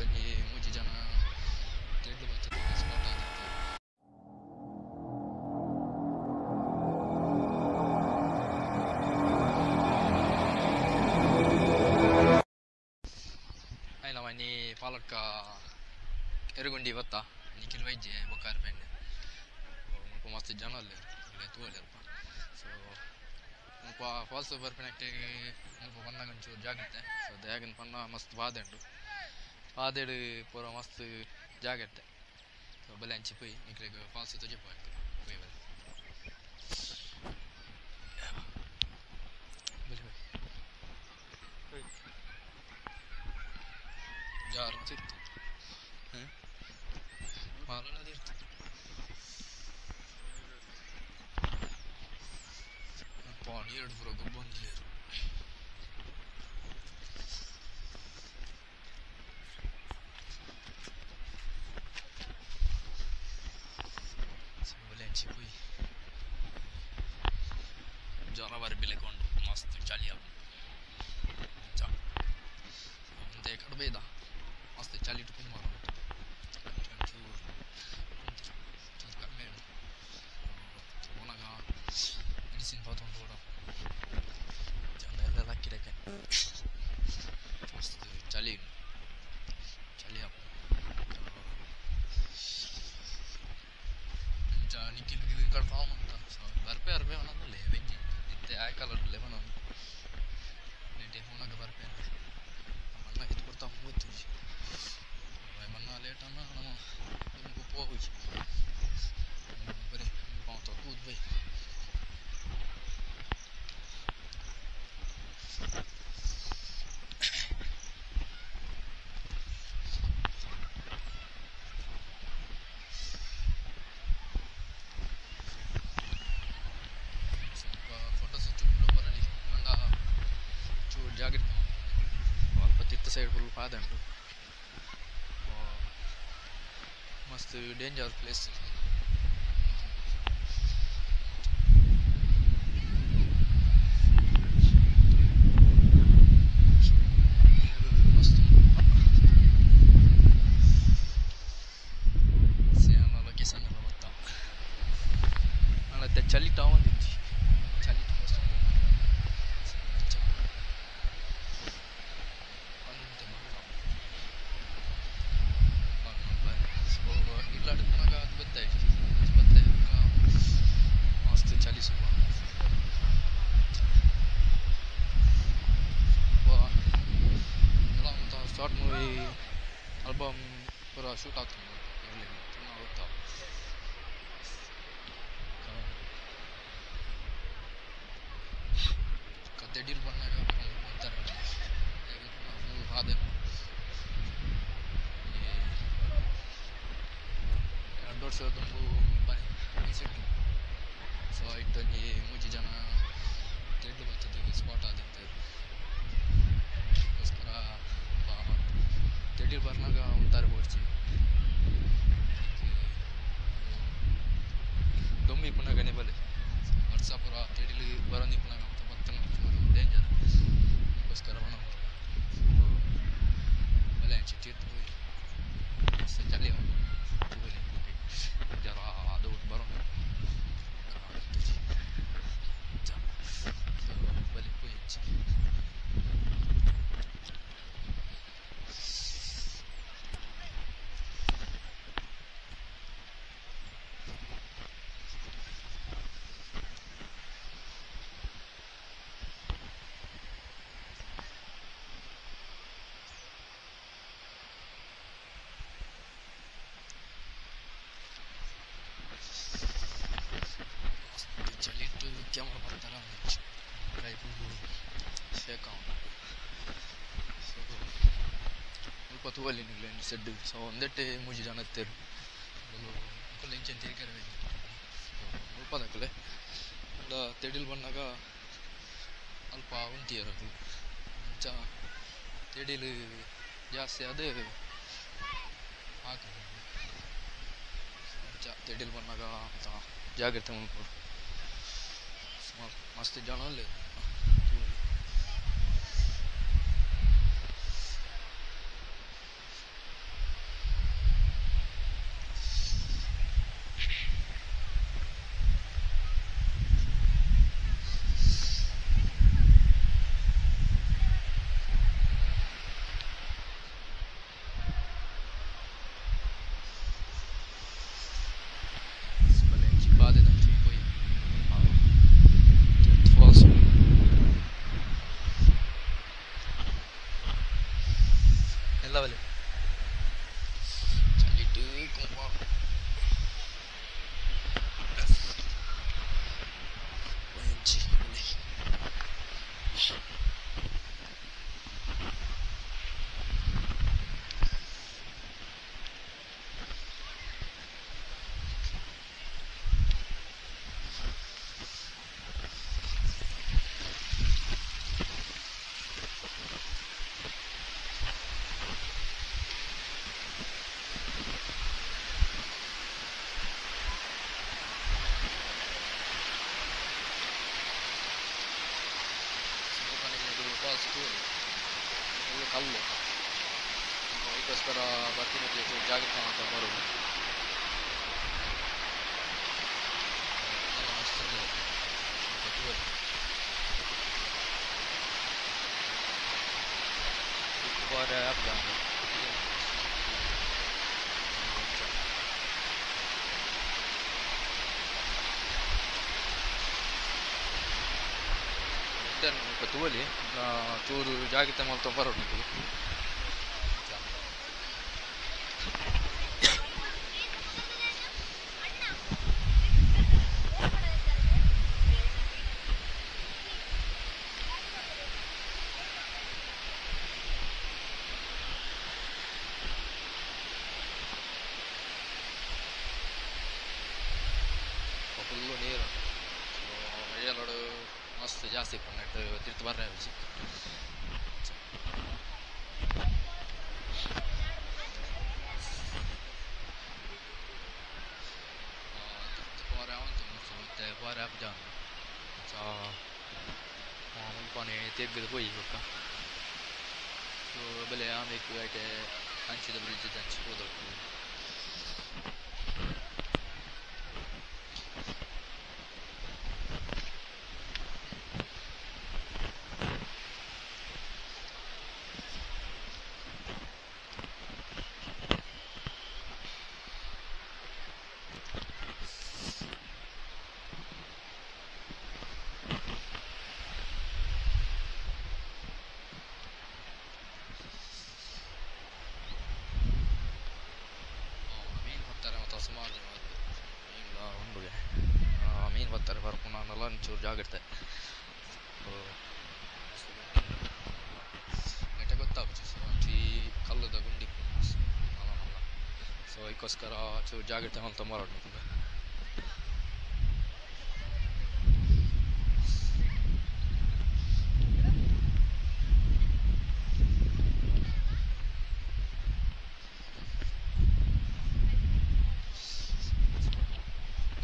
ಒಂಜಿ ಮೂಜಿ ಜನ ತೆಡ್ಲು ಬತ್ತುದು ಸ್ಪಾಟ್ ಆದಿತ್ತೆರ್. ಐಲ ಮನಿ ಪಾಲಕ್ಕ ಎರುಗುಂಡಿ ಬತ್ತ ನಿಖಿಲ್ ವೈದ್ಯೆ ಬೊಕ್ಕ ಅರ್ಪೆಂಡೆ ಮುಲ್ಪ ಮಸ್ತ್ ಜನ ಉಲ್ಲೆರ್ ತೂವೊಲಿ ಅಲ್ಪ. ಸೊ ಮುಲ್ಪ ಫಾಲ್ಸ್ ಬರ್ಪಿನಕ್ಕೆ ಮುಲ್ಪ ಬನ್ನಗ ಒಂಚೂರು ಜಾಗ್ರತೆ. ಸೊ ದಾಯೆಗ್ ಪಂಡ ಮಸ್ತ್ ಬಾದೆ ಉಂಡು, ಪಾದೆಡ್ ಪೂರ ಮಸ್ತ್ ಜಾಗ್ರತೆ. ಸೊ ಬಲೆ ಅಂಚಿ ಪೋಯಿ ನಿಕ್ಲೆಗ್ ಫಾಲ್ಸ್ ತೋಜಿಪ ಪೋಯಿ ಬಲೆ ಬಲೆ ಬಲೆ ಜಾರ ತಿರ್ತು ಮಾಲಲ ತಿರ್ತು ನೀರು ಪೂರ ಗೊಬ್ಬೊಂದುಲ್ಲೆರ್. ಸೊ ಬಲೆ ಅಂಚಿ ಪೋಯಿ ಜ್ವರ ಬರ್ಪಿಲೆಕ ಉಂಡು, ಮಸ್ತ್ ಚಳಿ ಆಪುಂಡು. ಅಂಚ ಒಂತೆ ಕಡಿಮೆ ಮಸ್ತ್ ಚಳಿಟ್ ಕುಂಬಾರ ಚೂರು ಚೂರು ಕಮ್ಮಿ ಉಂಡು. ಪೋನಗ ಮೆಡಿಸಿನ್ ಪತೊಂದು ಬೋಡ ಎಲ್ಲ ಲಕ್ಕಿಲೆಕ ಮಸ್ತ್ ಚಳಿ ಚಳಿ ಆಪುಂಡು. ಅಂಚ ನಿಕ್ಕಿಲ್ ಕನ್ಫರ್ಮ್ ಉಂಟು. ಸೊ ಬರ್ಪೆ ಬರ್ಪೆ ಪನೊಂದುಲ್ಲೆ ಬೆಂಜಿ ಇತ್ತೆ ಆಯ್ ಕಲರ್ ಉಲ್ಲೆ ಪನೊಂದು ನೆಟೆ ಪೋನಗ ಬರ್ಪೆ ಮಣ್ಣ ಇತ್ತು ಕೊಡ್ತಾ ಗೊತ್ತುಜಿ. ಮಣ್ಣ ಲೇಟ್ ಅನ್ನ ನಮ ದುಂಬು ಪೋಪುಜಿ ಬರೆ ಮಾತ ತೂದು ಬೈ. ಫೋಟೋಸ್ ಬರಲಿ ಮಂಡ ಚೂರು ಜಾಗ್ರತೆ. ಅಲ್ಪ ತಿರ್ತ ಸೈಡ್ ಫುಲ್ ಪಾದೆ ಉಂಟು, ಮಸ್ತ್ ಡೇಂಜರ್ ಪ್ಲೇಸ್. ಮಸ್ತ್ ಸೇಮ್ ಲೊಕೇಶನ್ ಎಲ್ಲ ಗೊತ್ತಾ. ಆಂಡ ಚಳಿ ಒಂದಿಜ್ಜಿ, ಚಳಿ ಮಸ್ತ್ ಉಂಟು. ಸೊ ಇಲ್ಲಾಡ್ ಪೋನಗ ಅದು ಗೊತ್ತಾಯ್ತು ಬತ್ತೆ ಮಸ್ತ್ ಚಳಿ ಸುಮ್ಮ. ಎಲ್ಲ ಶಾರ್ಟ್ ಮೂವಿ ಆಲ್ಬಮ್ ಪೂರ ಶೂಟ್ ಆಗ್ತದೆ ಇಲ್ಲಿ ತುಂಬ ಗೊತ್ತಾವ. ತೆಡಿಲ್ ಬನ್ನಾಗ ಅಂತಾರೆ ಫುಲ್ ಬಾದೆ. 2 ವರ್ಷ ದುಂಬು ಇನ್ಸಿಡೆಂಟ್. ಸೊ ಇಟ್ಟೊಂಜಿ ಮೂಜಿ ಜನ ತೆಡ್ಲು ಬತ್ತುದು ಸ್ಪಾಟ್ ಆದಿತ್ತೆರ್. ಗೋಸ್ಕರ ತೆಡಿಲ್ ಬರ್ನಾಗ ಉಂತಾರೆ ಬೋಡ್ಚಿ. ದೊಂಬು ಇಪ್ಪುನಗನೆ ಬಲೆ ವರ್ಷ ಪೂರ ತೆಡಿಲ್ ಬರೊಂದು ಇಪ್ಪುನಗ ಮಾತ ಬತ್ತನ ಚೂರು ಡೇಂಜರ್. ಗೋಸ್ಕರ ಪನೊಂದು ಬಲೆ ಅಂಚಿ ತೀರ್ಥ ಪೋಯಿ ಮಸ್ತ್ ಚಳಿ ಉಂಡು ತೂವೊಲಿ ಜರ ಅದು ಬರೋಣ. ಸೊ ಬಲೆ ಪೋಯಿ ಅಂಚಿ. ಚಳಿಟ್ಟು ಕ್ಯಾಮ್ರಾ ಬರ್ತಾರ ಕೈ ಫುಲ್ ಶೇಕ್ ಆವೊಂಡು. ಸೊ ಮುಲ್ಪ ತೂವೊಲಿ ನಿಕ್ಲೆ ಸೆಡ್. ಸೊ ಒಂದೆಟ್ಟೆ ಮೂಜಿ ಜನ ಇತ್ತೆರ್ ಮೊಕುಲು ಇಂಚೆನೆ ತಿರ್ಗೆರೆ ಬೈದೆರ್ ಮುಲ್ಪದಕುಲೆ. ಆಂಡ ತೆಡಿಲ್ ಬನ್ನಗ ಅಲ್ಪ ಉಂತಿಯೆರ್ ಅಕುಲು. ಅಂಚ ತೆಡಿಲ್ ಜಾಸ್ತಿ ಆದ್ ಆತುಂಡು. ಅಂಚ ತೆಡಿಲ್ ಬನ್ನಗ ಜಾಗ್ರತೆ ಮಲ್ಪೊಡು. ಮಸ್ತ್ ಜನ ಉಲ್ಲೆರ್ ತೂವೊಲಿ. ನಿಲ್ಲವಲೆ ಚಲಿಟ್ಟು ಕಲ್ಲು ಅದಕ್ಕೋಸ್ಕರ ಬರ್ತೀನಿ ಜಾಗ್ರತೆ ಅಂತ ಬರೋದು ತೂವಲಿ ಚೂರು ಜಾಗ್ರತೆ ಮಾಡ್ತಾ ಬರೋದು ನಿಮಗೆ. ಫುಲ್ಲು ನೀರು ಮಳೆಯಲ್ಲೋಡು ಮಸ್ತ್ ಜಾಸ್ತಿ ಪನ್ನಟ್ಟು ತಿರ್ತು ಬರ್ರೆ ವಿಜಿ. ತಿರ್ತು ಪೋರೆ ಅವಂತು ಮತ್ತೆ ಪೋರೆ ಅಪ್ ಜಾನ್ ಸೊ ಮುಲ್ಪನೆ ತೆಗ್ದು ಪೋಯಿ ಬೊಕ್ಕ ಸೊ ಬೆಲೆ ಆಮೇಲೆ ಐಟೆ ಅಂಚಿದ ಬ್ರಿಡ್ಜ್ ಅಂಚಿ ಹೋದವು. ಸುಮಾರು ಜನ ಮೀನುಲ ಉಂಡುಗೆ ಮೀನು ಬರ್ತಾರೆ ಬರ್ಪುನ ಒಂಚೂರು ಜಾಗ್ರತೆ ನೆಟ್ಟೆ ಗೊತ್ತಾಗುತ್ತೆ. ಸೊ ಒಂಚಿ ಕಲ್ಲುದ ಗುಂಡಿ ಮಲ್ಲ ಮಲ್ಲ ಸೊ ಅದಕ್ಕೋಸ್ಕರ ಚೂರು ಜಾಗ್ರತೆ ಮಲ್ತೊಂಬರೋಡು ನಿಮಗೆ.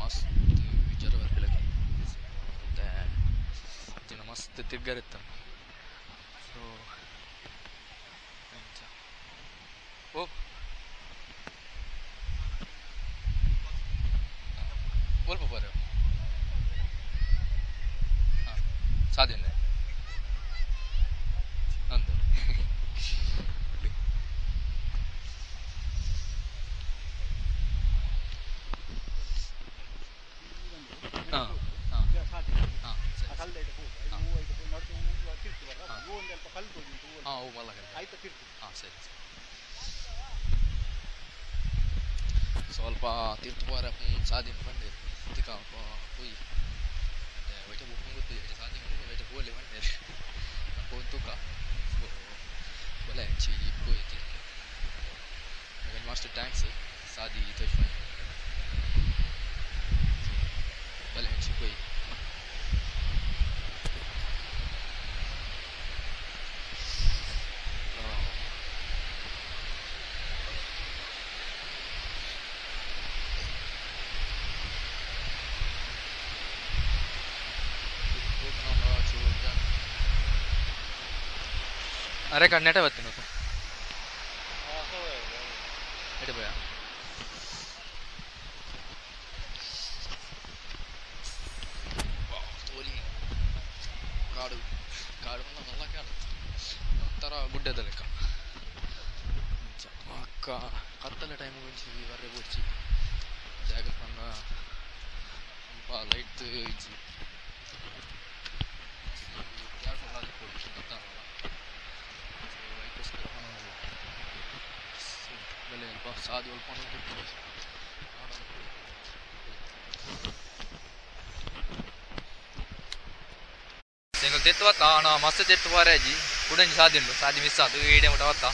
ಮಸ್ತ್ ವಿಚಾರ ಬರ್ಪಿಲಕ್ಕೆ ಮತ್ತೆ ದಿನ ಮಸ್ತ್ ತಿರ್ಗರಿತ್ತ. ಸೊ ಓ ಒಲ್ಪ ಬರ ಹಾಂ ಸಾಧ್ಯ ಅಂದ ಹಾಂ ಹಾಂ ಹಾಂ ಹಾಂ ಅವು ಮಲ್ಲ ಹಾಂ ಸರಿ ಸರಿ. ಸ್ವಲ್ಪ ತೀರ್ಥ ಪೋರ ಸಾದಿನ ಬಂದಿರು ತಿಕ್ಕ ಪೋಯಿ ಮತ್ತೆ ವೈಟ ಬುಕ್ ಗೊತ್ತು ಸಾದಿನ ವೈಟ ಪೋಲೆ ಬಂದಿರು ಪೋನ್ ತೂಕ. ಸೊ ಬಲೆ ಹಂಚಿ ಪೋಯಿ ತೀರ್ಥ ಮಸ್ತ್ thanks ಸಾದಿ ತೋಜ್ ಬಲೆ ಹಂಚಿ ಪೋಯಿ. ಅರೆ ಕಣ್ಣೆಟ ಬರ್ತೀನಿ ಎಡೆ ಭಯ ತೋಲಿ ಕಾಡು ಕಾಡು ಮಲ್ಲ ಕಾಡು ಒಂಥರ ಗುಡ್ಡದ ಲೆಕ್ಕ. ಅಕ್ಕ ಕತ್ತಲೆ ಟೈಮ್ ಮುಂಚಿ ಬರ್ರೆ ಬೋಡ್ಚಿ ಜಾಗ್ರತೆ ಲೈಟ್ ಇಜ್ಜಿ ಕೇರ್ಫುಲ್ ಆಗಿ ಕೊಡ್ತು ಗೊತ್ತಾಗಲ್ಲ. ಸೊ ಅದಕ್ಕೋಸ್ಕರ ಸಾದಿ ಒಲ್ಪ ಎಂಕುಲು ತೆತ್ತು ಬತ್ತ ಅಣ್ಣ ಮಸ್ತ್ ತೆತ್ತು ಬಾರಾಜಿ ಕುಡಂಜಿ ಸಾದಿ ಉಂಡು ಸಾದಿ ಮಿಸ್ ಆತು ಏಡೆ ಮುಟ ಬತ್ತ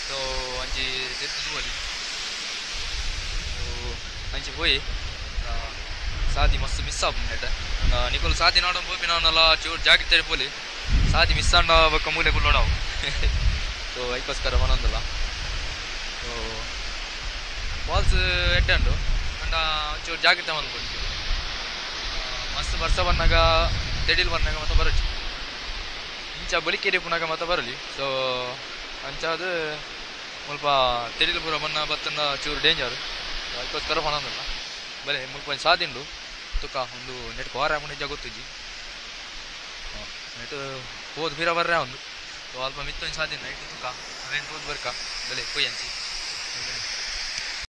ಸೊ ಅಂಚಿ ತೆತ್ತು ತೂವಲಿ ಅಂಚಿ ಪೋಯಿ ಸಾದಿ ಮಸ್ತ್ ಮಿಸ್ ಆಪುಂಡು ನೆಟ ನಿಕುಲು ಸಾದಿ ನಾಡೊಂದು ಪೋಪಿನವನಲ್ಲ ಚೂರು ಜಾಗ್ರತೆ ಪೋಲಿ ಸಾದಿ ಮಿಸ್ ಆಂಡ ಬೊಕ್ಕ ಮೂಲೆ ಕುಲ್ಲೋಡವು ಸೊ ಐಕೋಸ್ಕರ ಪನೊಂದುಲ್ಲ ಸೊ ಫಾಲ್ಸ್ ಎಡ್ಡೆ ಉಂಡು ಅಂಡ ಒಂಚೂರು ಜಾಗ್ರತೆ ಮಲ್ಪೊಡು ಮಸ್ತ್ ಬರ್ಸ ಬನ್ನಗ ತೆಡಿಲ್ ಬನ್ನಗ ಮತ್ತೆ ಬರೊಚ್ಚಿ ಇಂಚ ಬಳಿಕೇರಿ ಪುನಗ ಮತ್ತೆ ಬರಲಿ ಸೊ ಅಂಚಾದ್ ಮುಲ್ಪ ತೆಡಿಲ್ ಪೂರ ಬನ್ನ ಬತ್ತಂಡ ಚೂರು ಡೇಂಜರ್ ಐಕೋಸ್ಕರ ಪನೊಂದುಲ್ಲ ಬಲೆ ಮುಲ್ಪ ಒಂಜಿ ಸಾದಿ ಉಂಡು ತುಕ ಒಂದು ನೆಟ್ ವಾರ ಆಪುಂಡು ಗೊತ್ತುಜ್ಜಿ ನೆಟ್ ಪೋದು ಪಿರ ಬರ್ರೆ ಉಂಡು ಸೊ ಅಲ್ಪ ಮಿತ್ತೊಂಜಿ ಸಾದಿ ಉಂಡು ಐಟ್ ತುಕ ಅವೇನು ಪೋದು ಬರ್ಕ ಬಲೆ ಪೋಯಿ ಅಂಚಿ.